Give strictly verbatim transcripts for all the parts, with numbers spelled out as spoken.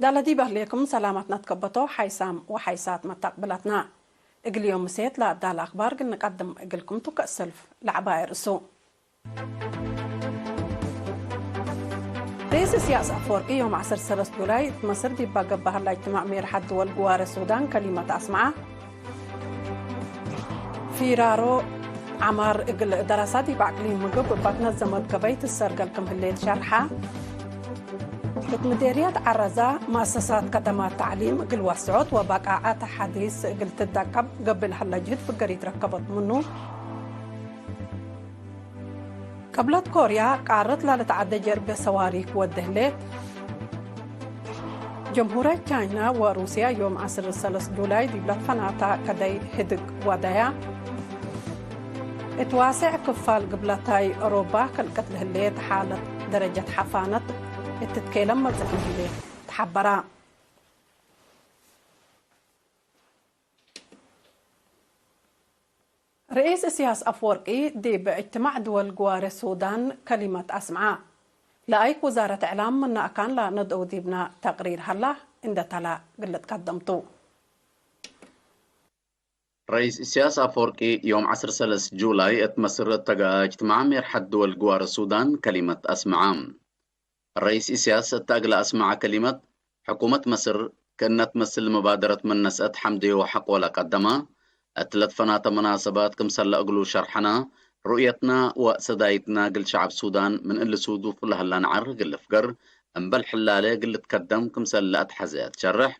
ዳለ ዲብ አህሌኩም ሰላማትና ትከበቶ ሓይሳም ወሓይሳት መታቅብላትና። እግል ዮም ምሴት ለአዳለ አክባር እግል ንቀድም እግልኩም ቱ። ከእሰልፍ ለዐባይ ርእሱ። ርኢስ እስያስ አፈወርቂ ዮም ዐስር ሰለስ ጁላይ እት መስር ዲብ ገብአ ሀላ እጅትማዕ ሜርሐት ድወል ግዋረ ሱዳን ከሊመት አስመዐ። ፊራሮ ዐማር እግል ደረሳ ዲብ አቅሊም ምግብ እብ አትነዘመት ገበይ ትሰርገል ክም ህሌት ሸርሐ። እት ምዴርየት ዐረዛ መአሰሳት ከደማት ተዕሊም እግል ወስዖት ወበቃዐት ሐዲስ እግል ትደቀብ ገብእ ለሀለ ጅህድ ፍገር ኢትረከበት ምኑ። ቅብለት ኮርያ፣ ቃረት ለልትዐደ ጀርገ ሰዋሪክ ወዴ ህሌት። ጀምሁርየት ቻይና ወሩስያ ዮም ዐስር ሰለስ ጁላይ ዲብ ለትፈናታ ቀደይ ህድግ ወደያ። እት ዋሴዕ ክፋል ግብለታይ ኦሮባ ከልቀት ለህሌት ሓለት ደረጀት ሐፋነት እት ትትኬለም መጽእ ክም ህሌት ተሐበራ። ርኢስ እስያስ አፍወርቂ ዲብ እጅትማዕ ድወል ግዋሬ ሱዳን ከሊመት አስምዐ። ለአይክ ውዛረት እዕላም ምነ አካን ለነድአው ዲብና ተቅሪር ሀላ፣ እንዴ ተላ እግል ልትቀደም ቱ። ረኢስ እስያስ አፍወርቂ ዮም ዐስር ሰለስ ጁላይ እት መስር እተገአ እጅትማዕ ሜርሐት ድወል ግዋሬ ሱዳን ከሊመት አስምዐ። ረኢስ እስያስ እተ እግለ አስመዐ ከሊመት፣ ሕኩመት መስር ክእነ ትመስል መባደረት ምን ነስአት ሐምድዮ ሐቆ ለቀደመ፣ እት ለትፈናተ መናሰባት ክምሰለ እግሉ ሸርሐነ፣ ሩእየትና ወሰዳይትና እግል ሸዐብ ሱዳን ምን እሊ ሱዱፉ ለሀላ ነዐር እግል ልፍገር፣ እምበል ሕላሌ እግል ልትከደም ክምሰለ ለአትሐዜ ትሸርሕ።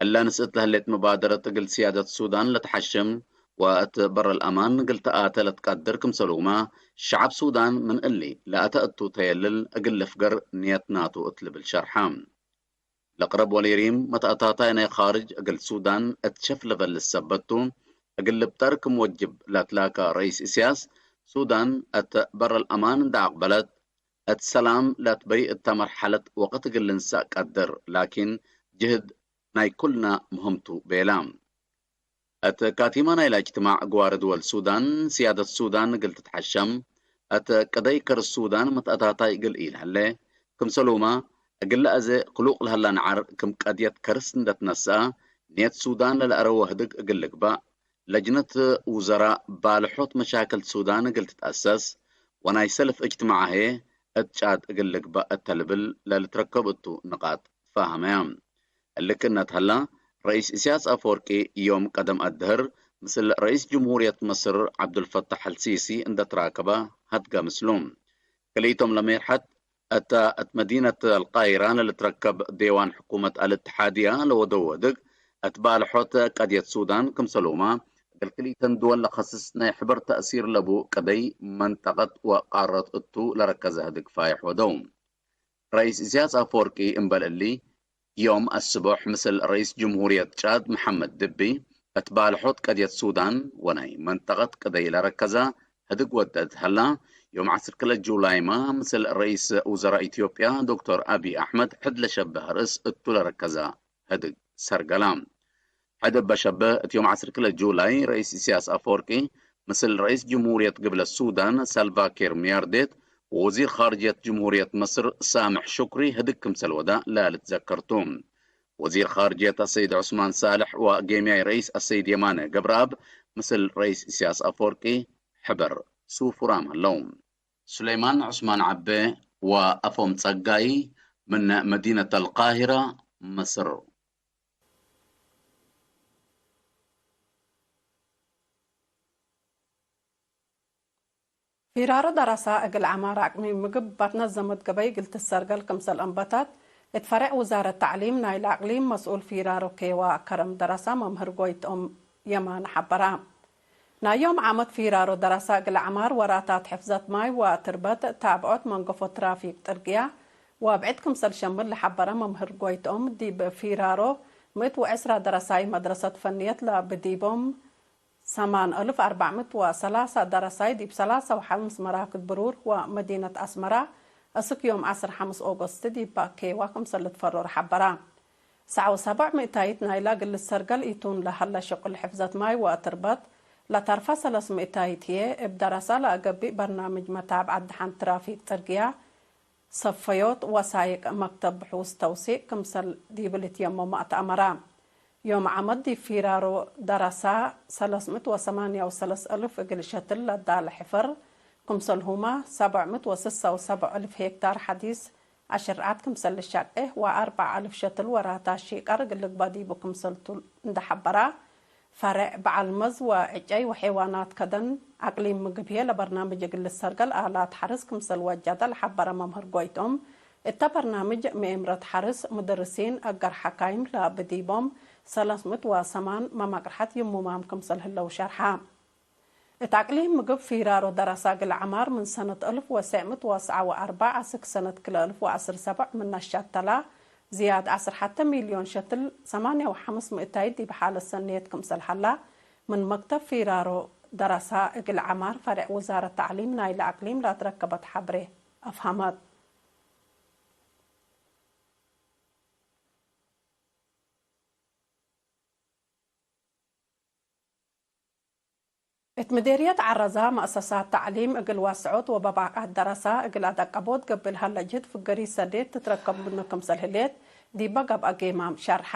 እለ ንስእት ለህሌት መባደረት እግል ስያደት ሱዳን ለትሐሽም ወእት በር አልአማን እግል ተአተ ለትቀድር ክምሰሉመ፣ ሸዐብ ሱዳን ምን እሊ ለአተ እቱ ተየልል እግል ልፍገር ንየትናቱ እት ልብል ሸርሐ። ለቅረብ ወሌሪም መትአታታይ ናይ ካርጅ እግል ሱዳን እት ሸፍ ለበልስ ሰበት ቱ፣ እግል ልብጠር ክም ወጅብ ለትላከ ረኢስ እስያስ፣ ሱዳን እት በር አልአማን እንዴ አቅበለት፣ እት ሰላም ለትበይ እተ መርሐለት ወቅት እግል ልንሰእ ቀድር፣ ላኪን ጅህድ ናይ ኩልና ምህም ቱ ቤላ። እት ካቲመ ናይለ እጅትማዕ ግዋሬ ድወል ሱዳን፣ ስያደት ሱዳን እግል ትትሐሸም፣ እት ቅደይ ከርስ ሱዳን መትአታታይ እግል ኢለሀሌ፣ ክምሰሉመ እግለ አዜ ክሉቅ ለሀላ ነዐር ክም ቀድየት ከርስ እንዴ ትነሰአ፣ ንየት ሱዳን ለለአረወ ህድግ እግል ልግበእ፣ ለጅነት ውዘራእ ባልሖት መሻክል ሱዳን እግል ትትአሰስ፣ ወናይ ሰልፍ እጅትማዕ ህዬ እት ጫድ እግል ልግበእ እተ ልብል ለልትረከብ እቱ ንቃጥ ፋህመያ። እሊ ክእነ ተሀላ፣ ረኢስ እስያስ አፈወርቂ ዮም ቀደም አድህር ምስል ረኢስ ጅምሁርየት መስር ዐብዱልፈታሕ አልሲሲ እንዴ ትራከበ ሀድገ ምስሉ። ክልኢቶም ለሜርሐት እተ እት መዲነት አልቃሂራ ለልትረከብ ዴዋን ሕኩመት አልእትሓድያ ለወደው ህድግ፣ እት ባልሖት ቀድየት ሱዳን ክምሰሉመ፣ እግል ክልኢተን ድወል ለከስስ ናይ ሕበር ተእሲር ለቡ ቅደይ መንጠቀት ወቃረት እቱ ለረከዘ ህድግ ፋይሕ ወደው። ረኢስ እስያስ አፈወርቂ እምበል እሊ፣ ዮም አስቦሕ ምስል ረኢስ ጅምሁርየት ጫድ መሐመድ ድቢ፣ እት ባልሖት ቀድየት ሱዳን ወናይ መንጠቀት ቅደይ ለረከዘ ህድግ ወደ እት ሀላ፣ ዮም ዐስር ክልኤ ጁላይመ ምስል ረኢስ ውዘራእ ኢትዮጵያ ዶክተር አብይ አሕመድ ሕድ ለሸበህ ርእስ እቱ ለረከዘ ህድግ ሰርገላ። ሕድ እበ ሸበህ፣ እት ዮም ዐስር ክልኤ ጁላይ ረኢስ እስያስ አፈወርቂ ምስል ረኢስ ጅምሁርየት ግብለት ሱዳን ሳልቫ ኪር ሚያርዴት ወወዚር ካርጅየት ጅምሁርየት መስር ሳምሕ ሹክሪ ህድግ ክምሰል ወደ ለልትዘከር ቱ። ወዚር ካርጅየት አሰይድ ዑስማን ሳልሕ ወጌምያይ ረኢስ አሰይድ የማነ ገብረአብ ምስል ረኢስ እስያስ አፈወርቂ ሕበር ሱፉራም ሀለው። ሱሌማን ዑስማን ዐቤ ወአፎም ጸጋይ ምን መዲነት አልቃሂራ፣ መስር። ፊራሮ ደረሳ እግል ዐማር አቅሊም ምግብ ባትነዘመት ገበይ እግል ትሰርገል ክምሰል አንበታት፣ እት ፈሬዕ ውዛረት ተዕሊም ናይለ አቅሊም መስኡል ፊራሮ ኬዋ ከረም ደረሳ መምህር ጎይትኦም የማነ ሐበራ። ናይ ዮም ዓመት ፊራሮ ደረሳ እግል ዐማር ወራታት ሕፍዘት ማይ ወትርበት፣ ታብዖት መንገፎ ትራፊክ ጥርግያ ወብዕድ ክምሰል ሸምል ለሐበረ መምህር ጎይትኦም፣ ዲብ ፊራሮ ምእት ወዕስራ ደረሳይ መድረሰት ፈንየት ለብዲቦም ሰማን አልፍ አርበዕ ምእት ወሰላሳ ደረሳይ ዲብ ሰላሳ ወሐምስ መራክዝ ብሩር ወመዲነት አስመራ፣ እስክ ዮም ዐስር ሐምስ ኦገስት ዲብ ኬዋ ክምሰል ልትፈሮር ሐበራ። ሰዕ ወሰብዕ ምእታይት ናይላ እግል ልትሰርገል ኢቱን ለሀለ ሽቁል ሕፍዘት ማይ ወአትርበት፣ ለተርፈ ሰለስ ምእታይት ህዬ እብ ደረሳ ለአገብእ በርናምጅ መታብዐት ደሐን ትራፊክ ጥርግያ፣ ሰፈዮት ወሳይቅ መክተብ ብሑስ ተውሲቅ ክምሰል ዲብ ልትየመሙ አትአመራ። ዮም ዓመት ዲብ ፊራሮ ደረሳ ሰለስ ምእት ወሰማንያ ወሰለስ እልፍ እግል ሸትል ለዳለ ሕፈር፣ ክምሰልሁመ ሰብዕ ምእት ወስሳ ወሰብዕ እልፍ ሄክታር ሐዲስ አሽርዓት ክምሰል ልሻቄ ወአርበዕ አልፍ ሸትል ወራታ ሺቀር እግል ልግበእ ዲቡ ክምሰልቱ እንደ ሐበራ፣ ፈሬዕ በዐል መዝ ወዕጨይ ወሔዋናት ከደን አቅሊም ምግብ ህዬ ለበርናምጅ እግል ልሰርገል አላት ሐርስ ክምሰል ወጀደ ለሐበረ መምህር ጎይቶም፣ እተ በርናምጅ ምኤምረት ሐርስ፣ ምድርሲን፣ አገር ሐካይም ለብዲቦም ሰለስ ምእት ወሰማን መመቅርሐት ይሙማም ክምሰል ህለው ሸርሐ። እት አቅሊም ምግብ ፊራሮ ደረሳ እግል ዐማር ምን ሰነት እልፍ ወሰዕ ምእት ወሰዓ ወአርበዕ አስክ ሰነት ክልኤ እልፍ ወዐስር ሰብዕ ምን ነሻተላ ዝያድ ዐስር ሐተ ሚልዮን ሸትል ሰማንያ ወሐምስ ምእታይት ዲብ ሓለት ሰንየት ክምሰል ሀላ፣ ምን መክተብ ፊራሮ ደረሳ እግል ዐማር ፈሬዕ ውዛረት ተዕሊም ናይለ አቅሊም ለአትረከበት ሐብሬ አፍሀመት። እት ምዴርየት ዐረዛ፣ መአሰሳት ተዕሊም እግል ዋስዖት ወበባቃት ደረሳ እግል አደቀቦት ገብእ ለሀለ ጅህድ ፍገሪት ሰዴት ትትረከብ ምኑ ክምሰል ህሌት፣ ዲበ ገብአ ጌማም ሸርሐ።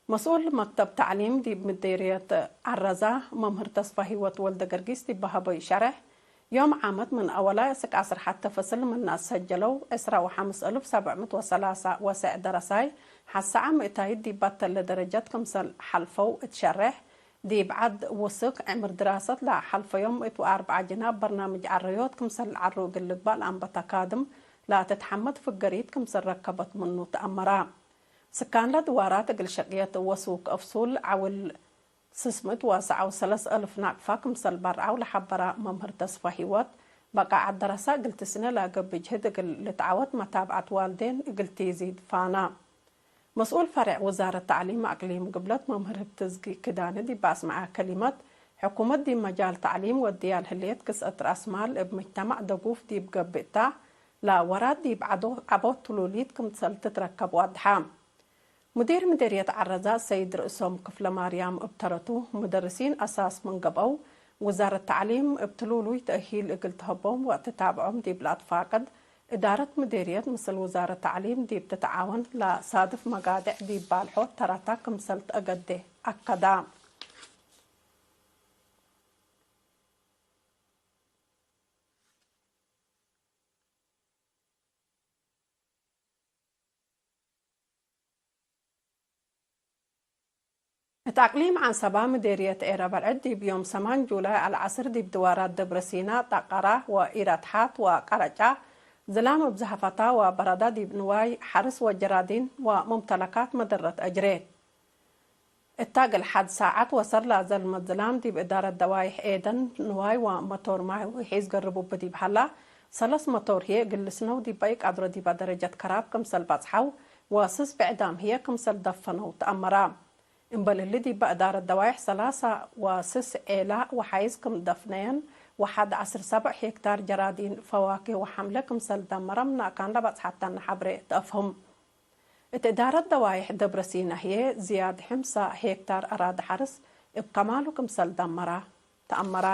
መስኡል መክተብ ተዕሊም ዲብ ምዴርየት ዐረዛ፣ መምህር ተስፋ ህይወት ወልደገርጊስ ዲበ ሀበዩ ሸሬሕ፣ ዮም ዓመት ምን አወላይ አስክ ዐስር ሐተ ፈስል ምነ አሰጀለው ዕስራ ወሐምስ እልፍ ሰብዕ ምእት ወሰላሳ ወሰዕ ደረሳይ፣ ሐሰዐ ምእታይት ዲብ በተለ ደረጀት ክምሰል ሐልፈው እት ሸሬሕ፣ ዲብ ዐድ ውስክ ዕምር ድራሰት ለሐልፈዮም እት ወአርበዓ ጅናብ በርናምጅ ዐረዮት ክምሰል ለዐሩ እግል ልግባእ ለአንበተ ካድም ለትትሐመድ ፍገሪት ክምሰል ረከበት ምኑ ተአመራ። ስካንለ ድዋራት እግል ሸቅየት ወሱክ እፍሱል ዐውል ስስ ምእት ወሰዓ ወሰለስ እልፍ ናቅፋ ክምሰል በርዐው ለሐበረ መምህር ተስፋ ህይወት፣ በቃዐት ደረሳ እግል ትስነ ለገብእ ጅህድ እግል ልትዓወት መታብዐት ዋልዴን እግል ቲዚድ ፋና። መስኡል ፈሬዕ ውዛረት ተዕሊም አቅሊም ግብለት መምህር ህብትዝጊ ክዳነ ዲብ አስመዐ ከሊመት፣ ሕኩመት ዲብ መጃል ተዕሊም ወድያል ህሌት ክስአት ረአስ ማል እብ ምጅተማዕ ደጉፍ ዲብ ገብእ ተ፣ ለወራት ዲብ ዐዶ ዐቦት ትሉሊት ክምሰል ትትረከብ ወአድሐ። ሙዲር ምዴርየት ዐረዛ ሰይድ ርእሶም ክፍለማርያም እብ ተረቱ፣ ሙደርሲን አሳስ ምን ገብአው፣ ውዛረት ተዕሊም እብ ትሉሉይ ተእሂል እግል ተሀቦም ወትታብዖም ዲብ ለአትፋቅድ፣ እዳረት ምዴርየት ምስል ውዛረት ተዕሊም ዲብ ትትዓወን ለሳድፍ መጋድዕ ዲብ ባልሖ ተረታ ክምሰል ተአገዴ አከዳ። እት አቅሊም ዐንሰባ ምዴርየት ዔረ በርዕድ ዲብ ዮም ሰማን ጁላይ አልዐስር ዲብ ድዋራት ደብረሲና፣ ጠቀራ ወኢረትሓት ወቀረጫ ዝላም እብ ዘሐፈታ ወበረዳ ዲብ ንዋይ ሐርስ ወጀራዲን ወሙምተለካት መደረት አጅሬት። እታ እግል ሐድ ሳዐት ወሰር ላዘልመት ዝላም ዲብ እዳረት ደዋይሕ ኤደን ንዋይ ወመቶር ማይ ወሒዝ ገርቡብ ዲብ ሀላ፣ ሰለስ መቶር ህዬ እግል ልስነው ዲበ ኢቀድሮ ዲበ ደረጀት ከራብ ክምሰል በጽሐው ወስስ ብዕዳም ህዬ ክምሰል ደፈነው ተአመራ። እምበል እሊ ዲበ እዳረት ደዋይሕ ሰላሳ ወስስ ዔላ ወሓይዝ ክም ደፍነየን ወሐድ ዐስር ሰብዕ ሄክታር ጀራዲን ፈዋኬህ ወሐምለ ክምሰል ደመረ ምናካን ለበጽሐተነ ሐብሬ ተአፍህም። እት እዳረት ደዋይሕ ደብረሲና ህዬ ዝያድ ሕምሳ ሄክታር አራዲ ሐርስ እብ ከማሉ ክምሰል ደመራ ተአመራ።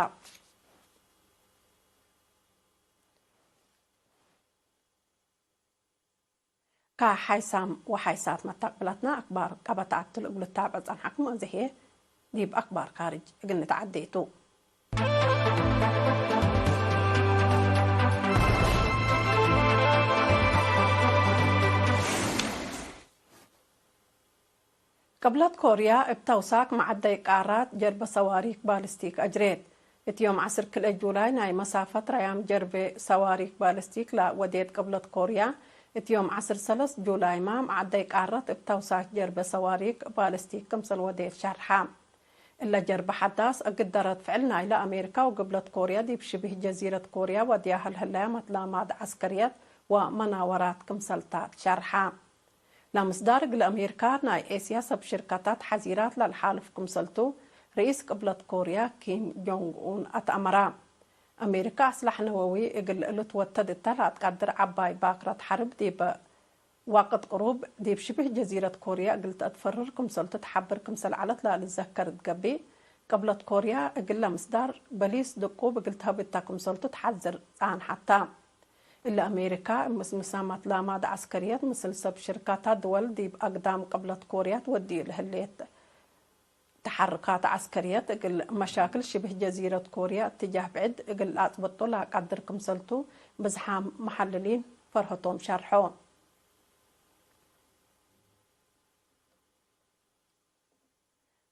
ከሓይሳም ወሓይሳት መታቅብላትና አክባር ቀበታት እግል ልታብዕ ጸንሐኩም። አዜ ህዬ ዲብ አክባር ካርጅ እግል ንትዓዴ ቱ። ቅብለት ኮርያ እብ ተውሳክ መዐደይ ቃራት ጀርበ ሰዋሪክ ባሊስቲክ አጅሬት። እት ዮም ዐስር ክልኤ ጁላይ ናይ መሳፈት ረያም ጀርበ ሰዋሪክ ባሊስቲክ ለወዴት ቅብለት ኮርያ፣ እት ዮም ዐስር ሰለስ ጁላይመ መዐደይ ቃረት እብ ተውሳክ ጀርበ ሰዋሪክ ባሊስቲክ ክምሰል ወዴት ሸርሐ። እለ ጀርበ ሐዳስ እግል ደረት ፍዕል ናይለ አሜሪካ ወግብለት ኮርያ ዲብ ሽብህ ጀዚረት ኮርያ ወድያህል ህለያ መትላማት ዐስከርየት ወመናወራት ክምሰልታት ሸርሐ። ለምስዳር እግል አሜሪካ ናይ ኤስያ ሰብ ሽርከታት ሐዚራት ለልሓልፍ ክምሰልቱ፣ ርኢስ ቅብለት ኮርያ ኪም ጆንግ ኡን አትአመራ። አሜሪካ አስላሕ ነወዊ እግል ልትወተድ እተ ለአትቀድር ዐባይ ባክረት ሐርብ ዲብ ወቅት ቅሩብ ዲብ ሽብህ ጀዚረት ኮርያ እግል ተአትፈርር ክምሰልቱ ተሐብር ክምሰል ዐለት ለልዘከር እት ገብእ፣ ቅብለት ኮርያ እግለ ምስዳር በሊስ ድቁብ እግል ተህብ እተ ክምሰልቱ ተሐዝር ጸንሐት ተ። እሊ አሜሪካ፣ ምስምሳማት ላማድ ዐስከርየት ምስል ሰብ ሽርካታ ድወል ዲብ አግዳም ቅብለት ኮርያ ትወድዩ ለህሌት ተሐርካት ዐስከርየት፣ እግል መሻክል ሽብህ ጀዚረት ኮርያ እትጃህ ብዕድ እግል ለአጽብጦ ለአቃድር ክምሰልቱ፣ ብዝሓም መሐልሊን ፈርሀቶም ሸርሖ።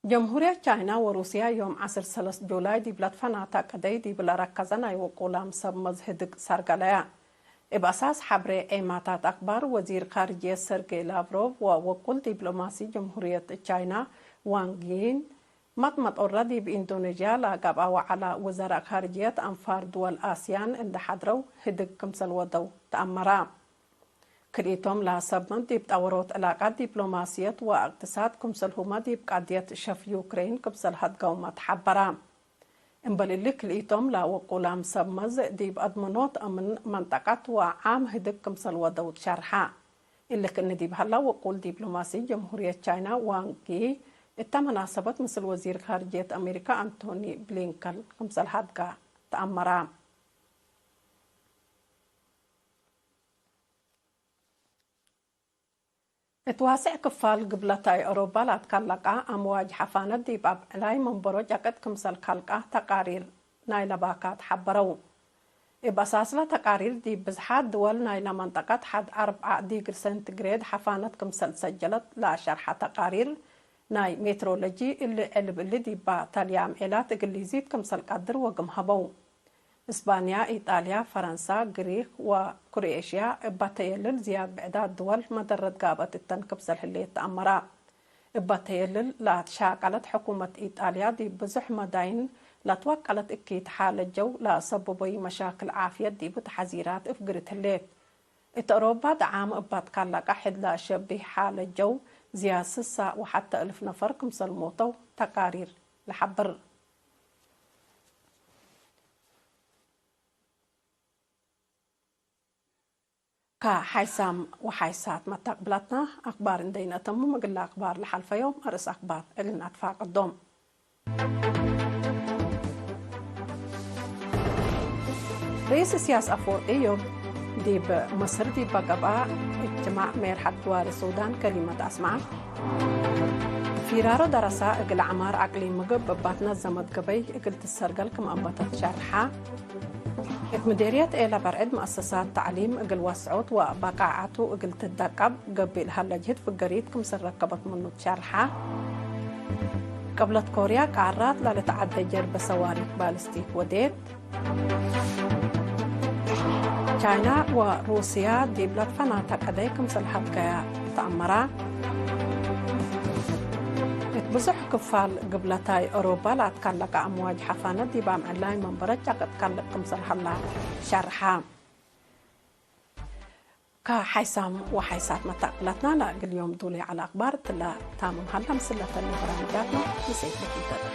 ጀምሁርየት ቻይና ወሩስያ ዮም ዐስር ሰለስ ጁላይ ዲብ ለትፈናተ ቀደይ ዲብ ለረከዘ ናይ ወቁላም ሰብ መዝ ህድግ ሳርገለያ። እብ አሳስ ሐብሬ ዔማታት አክባር፣ ወዚር ካርጅየት ሰርጌይ ላቭሮቭ ወወቁል ዲፕሎማሲ ጀምሁርየት ቻይና ዋንግ ዪን፣ መጥመጥ ኦረ ዲብ ኢንዶኔዥያ ለገብአ ወዐለ ውዘራእ ካርጅየት አንፋር ድወል አስያን እንዴ ሐድረው ህድግ ክምሰል ወደው ተአመረ። ክልኢቶም ለሰብመት ዲብ ጠወሮት ዕላቃት ዲፕሎማስየት ወእቅትሳድ ክምሰልሁመ ዲብ ቀድየት ሸፍ ዩክሬን ክምሰል ሀድገውመ ተሐበረ። እምበል እሊ ክልኢቶም ለወቁላም ሰብ መዝ ዲብ አድመኖት እምን መንጠቀት ወዓም ህድግ ክምሰል ወደው ትሸርሐ። እሊ ክእኒ ዲብ ሀላ ወቁል ዲፕሎማሲ ጀምሁርየት ቻይና ዋንግ ዪ እተ መናሰበት ምስል ወዚር ካርጅየት አሜሪካ አንቶኒ ብሊንከን ክምሰል ሀድጋ ተአመረ። እት ዋሴዕ ክፋል ግብለታይ ኦሮባ ለአትካለቃ አምዋጅ ሐፋነት ዲብ አብዕላይ መንበሮ ጨቅጥ ክምሰል ካልቃ ተቃሪር ናይለ ባካት ሐበረው። እብ አሳስለ ተቃሪር ዲብ ብዝሓት ድወል ናይለ መንጠቀት ሐድ አርብዓ ዲግሪ ሴንቲግሬድ ሐፋነት ክምሰል ሰጀለት ለአሸርሐ ተቃሪር ናይ ሜትሮሎጂ እሊ ዕልብ እሊ ዲባ ተልያም ዔላት እግል ሊዚድ ክምሰል ቀድር ወግም ሀበው። እስባንያ፣ ኢጣልያ፣ ፈረንሳ፣ ግሪክ ወክሮኤሽያ እበ ተየልል ዝያድ ብዕዳት ድወል መደረት ጋብአት እተን ክምሰል ህሌት ተአመራ። እበ ተየልል ለአትሻቀለት ሕኩመት ኢጣልያ ዲብ ብዙሕ መዳይን ለትወቀለት እኪት ሓለት ጀው ለአሰብቦይ መሻክል ዓፍየት ዲቡ ተሐዚራት እፍ ግርት ህሌት። እት ኦሮባ ደዓም እበ ትካለቀ ሕድ ለአሸብህ ሓለት ጀው ዝያድ ስሳ ወሐተ እልፍ ነፈር ክምሰል ሞተው ተቃሪር ለሐብር። ከሓይሳም ወሓይሳት መታቅብላትና አክባር እንዴ ነአተምም፣ እግለ አክባር ለሓልፈዮም አርእስ አክባር እግል ነአትፋቀዶም። ርኢስ እስያስ አፈወርቂ ዮም ዲብ መስር ዲበ ገብአ እጅትማዕ ሜርሐት ድዋሪ ሱዳን ከሊመት አስመዐ። ፊራሮ ደረሳ እግል ዐማር አቅሊም ምግብ እብ አትነዘመት ገበይ እግል ትሰርገል ክም አንበተት ሸርሐ። እት ምዴርየት ኤለ በርዕድ መአሰሳት ተዕሊም እግል ወስዖት ወበቃዓቱ እግል ትደቀብ ገብእ ለሀለ ጅህድ ፍገሪት ክምስል ረከበት ምኑ ትሸርሐ። ቅብለት ኮርያ ቃራት ለልትዐደ ጀርበ ሰዋሪክ ባልስቲክ ወዴት። ቻይና ወሩስያ ዲብ ለትፈናተ ቀደይ ክምሰል ሀድገያ ተአመራ። እት ብዙሕ ክፋል ግብለታይ ኦሮባ ለአትካለቀ አምዋጅ ሐፋነት ዲብ አምዕላይ መንበረት ጨቅጥ ካልቅ ክምሰል ሀላ ሸርሐ። ከሓይሳም ወሓይሳት መታቅብላትና ለእግል ዮም ዱሉይ ዐለ አክባር እትለ ታምም ሀላ። ምስል ለተሌ በራምጃትነ ምሴት ልትንተቅ።